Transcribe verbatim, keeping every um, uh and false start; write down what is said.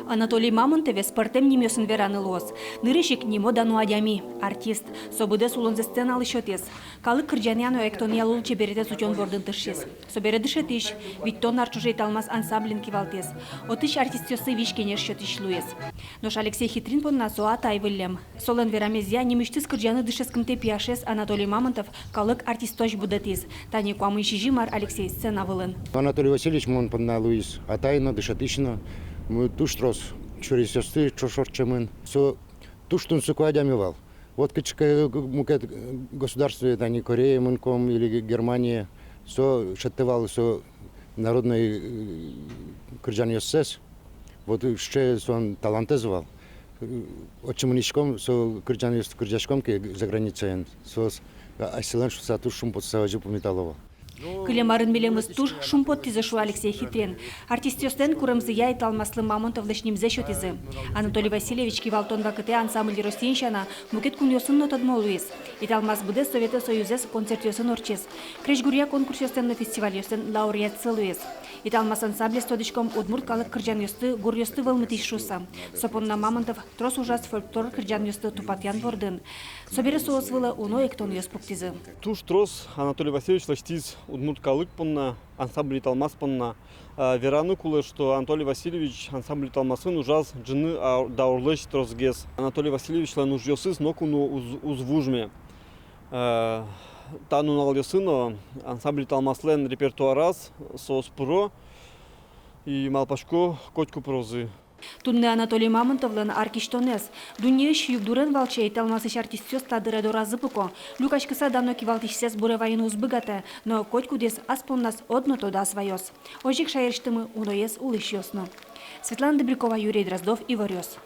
Анатолий Мамонтовез пӧртэм нимъёсын вераны луоз. Нырысь ик нимо-дано адями, артист. Со быдэс улонзэ сценалы сётӥз. Калык кырӟанъя но эктонъя лулчеберетэз утён бордын тыршиз. Собере дышетӥсь, витьтон ар ӵоже «Италмас» ансамблен кивалтӥз. Отысь артистъёслы визь-кенеш сётӥсь луиз. Нош Алексей Хитрин понна со атай выллем. Солэн верамезъя, нимысьтыз кырӟаны дышетскымтэ пияшез Анатолий Мамонтов калык артистозь будэтӥз. Тани куамын сизьым ар Алексей сцена вылын. Анатолий Васильевич мон понна луиз атай но, дышетӥсь но. М, туж трос сюресъёсты ӵош ортчемын. Со туж тунсыко адями вал. Вот кытчы ке мукет государствое, тани Корее мынком или Германие, со шедьтэ вал со народной, э, кырӟанъёссэс. Вот сыӵе солэн талантэз вал. Э, отчы мынӥськом, со кырӟанъёсты кырӟаськом ке за границаен, соос, а, асьсэлэн шуыса туж шумпотыса озьы пумитало вал. Кылем арын милемыз туж шумпоттӥзы, шуэ Алексей Хитрин. Артистъёслэн куремзыя «Италмаслы» Мамонтовлэсь нимзэ сётӥзы. Анатолий Васильевич кивалтон вакытэ ансамбль Россиын сяна, мукет кунъёсын но тодмо луиз. «Италмас» быдэс Совет Союзэз концертъёсын ортчиз. Крезьгуръя конкурсъёслэн но фестивальёслэн лауреатсы луиз. «Италмас» ансамблез тодӥськом удмурт калык кырӟанъёсты, гуръёсты вӧлмытӥсь шуыса. Со понна Мамонтов трос ужаз фольклор кырӟанъёсты тупатъян бордын. Собере соос вылэ уно эктонъёс пуктӥзы. Туж трос Анатолий Васильевич лэсьтӥз удмурт калык понна, ансамбль «Италмас» понна. А, вераны кулэ, что Анатолий Васильевич ансамбль «Италмасын» ужаз ӝыны а-, даурлэсь тросгес. Анатолий Васильевичлэн ужъёсыз ноку но уз, уз вужме. А, та нуналъёсы но ансамбль «Италмаслэн» репертуараз соос пыро, и малпасько, котьку пырозы. Туннэ Анатолий Мамонтовлэн ар кисьтонэз. Дуннеысь югдурен валче «Италмасысь» артистъёс та дыре доразы пуко. Люкаськыса дано кивалтӥсьсэс буре вайыны уз быгатэ, но котькудӥз ас понназ одно тодаз ваёз. Озьы ик шаерысьтымы уноез улӥсьёс но. Светлана Добрякова, Юрий Дроздов, «Иворъёс».